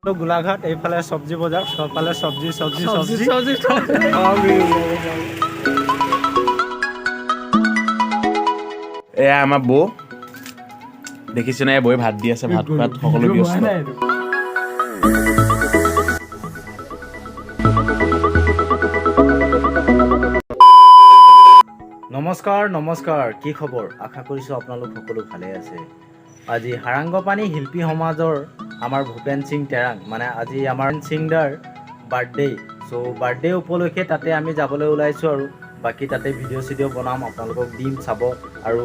গোলাঘাট এইফালে চব্জি বজাৰ, চবফালে চব্জি চব্জি চব্জি। চব্জি চব্জি। এয়া আমাৰ বৌ, দেখিছে নাই? বৌয়ে ভাত দি আছে। ভাত খোৱাত সকলো ব্যস্ত। নমস্কাৰ নমস্কাৰ, কি খবৰ? আশা কৰিছোঁ আপোনালোক সকলো ভালে আছে। আজি হাৰাংগপানী শিল্পী সমাজৰ আমাৰ ভূপেন সিং টেৰাং, মানে আজি আমাৰ ছিংগাৰ বাৰ্থডে। চ' বাৰ্থডে উপলক্ষে তাতে আমি যাবলৈ ওলাইছোঁ আৰু বাকী তাতে ভিডিঅ' চিডিঅ' বনাম, আপোনালোকক দিম, চাব। আৰু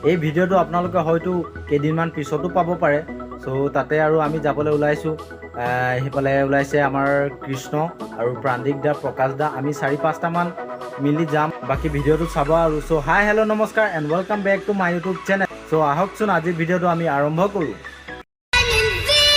এই ভিডিঅ'টো আপোনালোকে হয়তো কেইদিনমান পিছতো পাব পাৰে। চ' তাতে আৰু আমি যাবলৈ ওলাইছোঁ। সেইফালে ওলাইছে আমাৰ কৃষ্ণ আৰু প্ৰাণদিক দা, প্ৰকাশ দা, আমি চাৰি পাঁচটামান মিলি যাম। বাকী ভিডিঅ'টো চাব আৰু। চ' হাই, হেল্ল', নমস্কাৰ and welcome back to my YouTube channel. So আহকচোন, আজিৰ ভিডিঅ'টো আমি আৰম্ভ কৰোঁ। I'm invisible.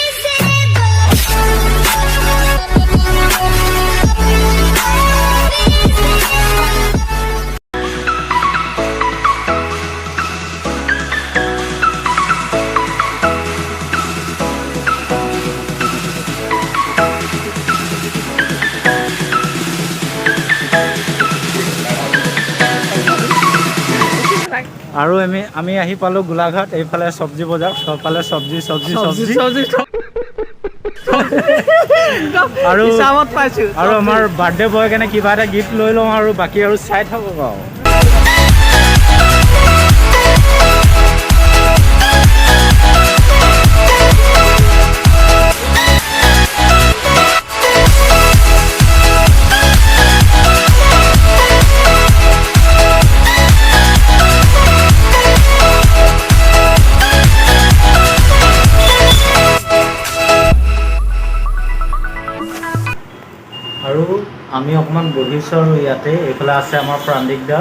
আৰু আমি আহি পালোঁ গোলাঘাট। এইফালে চব্জি বজাৰ, চবফালে চব্জি চব্জি চব্জি। চব্জি। আৰু হিচাপত পাইছো। আৰু আমাৰ বাৰ্থডে বয় কাৰণে কিবা এটা গিফ্ট লৈ লওঁ আৰু বাকী আৰু চাই থাকক আৰু। আৰু আমি অকণমান বহিছোঁ আৰু ইয়াতে এইফালে আছে আমাৰ প্ৰাণদিক দা,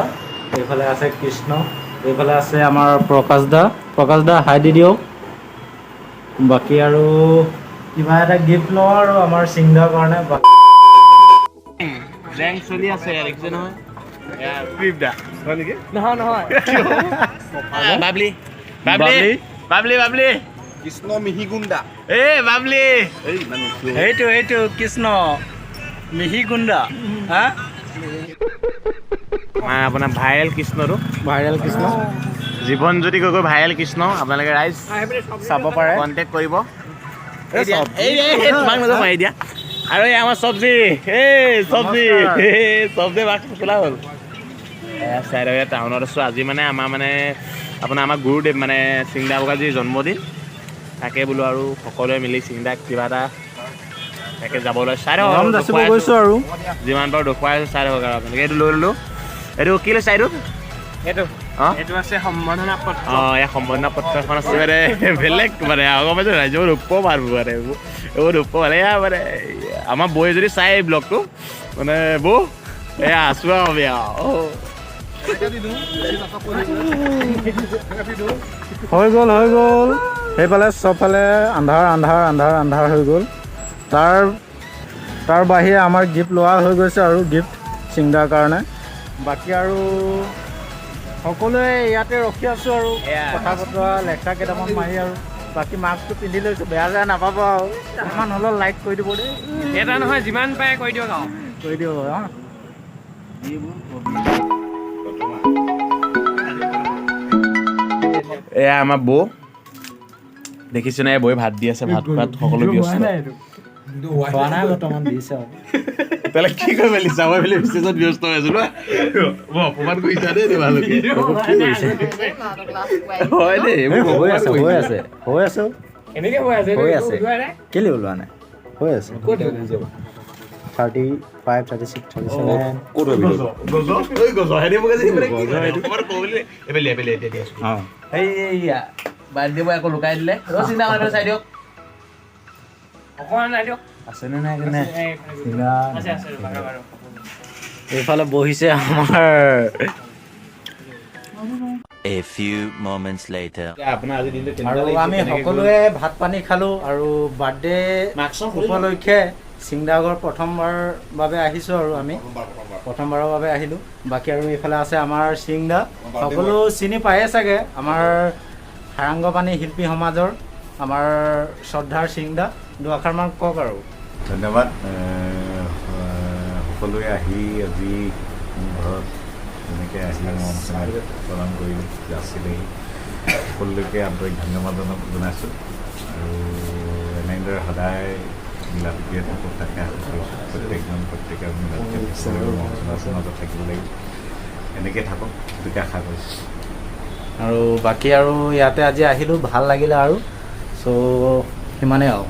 এইফালে আছে কৃষ্ণ, এইফালে আছে আমাৰ প্ৰকাশ দা। প্ৰকাশ দা, হাই দি দিয়ক। বাকী আৰু কিবা এটা গিফ্ট লওঁ আৰু আমাৰ ছিংগাৰ কাৰণে। জেং চলি আছে, দেখিছে নহয়? নহয় নহয়। বাবলি, বাবলি, বাবলি, বাবলি। কৃষ্ণ মিহি গুণ্ডা। এ বাবলি। সেইটো সেইটো কৃষ্ণ মিহি গুণ্ডা হা। আপোনাৰ ভাইৰেল কৃষ্ণটো। ভাইৰেল কৃষ্ণ। জীৱন জ্যোতি গগৈ, ভাইৰেল কৃষ্ণ, আপোনালোকে ৰাইজ চাব পাৰে। কণ্টেক্ট কৰিব। এই চব্জি। এই তোমাক নাযাব মাৰি দিয়া। আৰু এই আমাৰ চব্জি, এই চব্জি। নমস্কাৰ। এই চব্জি বাক্স খোলা হ'ল। চাই টাউনত আছোঁ আজি। মানে আমাৰ মানে আপোনাৰ আমাৰ গুৰুদেৱ মানে চিংদা বগাজীৰ জন্মদিন, তাকে বোলো আৰু সকলোৱে মিলি চিংদাক কিবা এটা তাকে যাবলৈ চাই থাকক মৰম আৰু যাচিব দেখুৱাই আছোঁ। গৈছোঁ আৰু। যিমান পাৰোঁ দেখুৱাই আছোঁ, চাই থাকক। আৰু আপোনালোকে এইটো লৈ ল'লোঁ। এইটো কি লৈছা এইটো? এইটো অঁ। এইটো আছে সম্বৰ্ধনা পত্ৰ। অঁ, এই সম্বৰ্ধনা পত্ৰ এখন আছে। মানে বেলেগ, মানে আগৰ পাইছোঁ ৰাইজৰ উপমান, মানে এইবোৰ উপমান। এয়া মানে আমাৰ বৌয়ে যদি চাই এই ব্লগটো, মানে বৌ, এয়া আছোঁ আৰু আমি আৰু। হৈ গ'ল, হৈ গ'ল। সেইফালে চবফালে আন্ধাৰ আন্ধাৰ আন্ধাৰ আন্ধাৰ হৈ গ'ল। তাৰ বাহিৰে আমাৰ গিফ্ট লোৱা হৈ গৈছে আৰু গিফ্ট ছিংগাৰ কাৰণে। বাকী আৰু সকলোৱে ইয়াতে ৰখি আছোঁ আৰু কথা বতৰা লেকচাৰ কেইটামান মাৰি। আৰু বাকী মাস্কটো পিন্ধি লৈছোঁ, বেয়া চেয়া নাপাব আৰু অকণমান হ'লেও লাইক কৰি দিব দেই। এটা নহয়, যিমান পাৰে কৰি দিয়ক আৰু। কৰি দিব। অঁ। এয়া আমাৰ বৌ, দেখিছে নাই? বৌয়ে ভাত দি আছে। ভাত খোৱাত সকলো ব্যস্ত। খোৱা নাই বৰ্তমান, দিছে আৰু। তেতিয়াহ'লে কি কৰি মেলিছা? মই বোলে বিজনেছত ব্যস্ত হৈ আছো ন। মই অপমান কৰিছা দেই তোমালোকে। কি কৰিছে? হয় দেই, এইবোৰ হৈ অপমান আছে, হৈ কৰিছা। আছে, হৈ আছে। এনেকে হৈ আছে। হৈ আছে। ওলোৱা নাই। কেলৈ ওলোৱা নাই? হৈ আছে। 35, 36, 37। ক'ত হয় ভিডিঅ'টো? গজ, ঐ গজ, হেৰি মোক আজি মানে কি অপমান কৰো বুলি। এবেলি এবেলি এতিয়া দি আছো। অঁ। এইয়া বাৰ্থডে বয় আকৌ লুকাই দিলে। ৰ, চিন্তা কৰি চাই দিয়ক। অকণমান নাই দিয়ক। আছেনে নাই কেনে? এই, আছে আছে, ৰ'বা ৰ'বা ৰ'বা। এইফালে বহিছে আমাৰ A few moments later. আপোনাৰ আজি দিনটো কেনেকুৱা আৰু লাগিছে? আমি কেনেকে গ'ল? সকলোৱে ভাত পানী খালোঁ আৰু বাৰ্থডে মাস্কখন খুলি লওক। উপলক্ষে চিংদাগৰ প্ৰথমবাৰ বাবে আহিছোঁ আৰু আমি প্ৰথমবাৰৰ বাবে আহিলোঁ। বাকী আৰু এইফালে আছে আমাৰ চিংদা, সকলো চিনি পায়ে চাগে, আমাৰ হাৰাংগপানী শিল্পী সমাজৰ আমাৰ শ্ৰদ্ধাৰ চিংদা। দুআষাৰমান কওক আৰু। ধন্যবাদ। সকলোৱে আহি আজি মোৰ ঘৰত যেনেকৈ আহি মৰম চেনেহ প্ৰদান কৰি আছিলেহি, সকলোলৈকে আন্তৰিক ধন্যবাদ জনাইছোঁ আৰু এনেদৰে সদায় মিলা প্ৰীতিৰে থাকক, তাকে আশা কৰিছোঁ। প্ৰত্যেকজন প্ৰত্যেকে মিলা প্ৰীতিৰে থাকিব লাগিব, মৰম চেনেহৰ মাজত থাকিব লাগিব। এনেকৈ থাকক, সেইটোকে আশা কৰিছোঁ। আৰু বাকী আৰু ইয়াতে আজি আহিলোঁ, ভাল লাগিলে আৰু। চ' সিমানেই আৰু।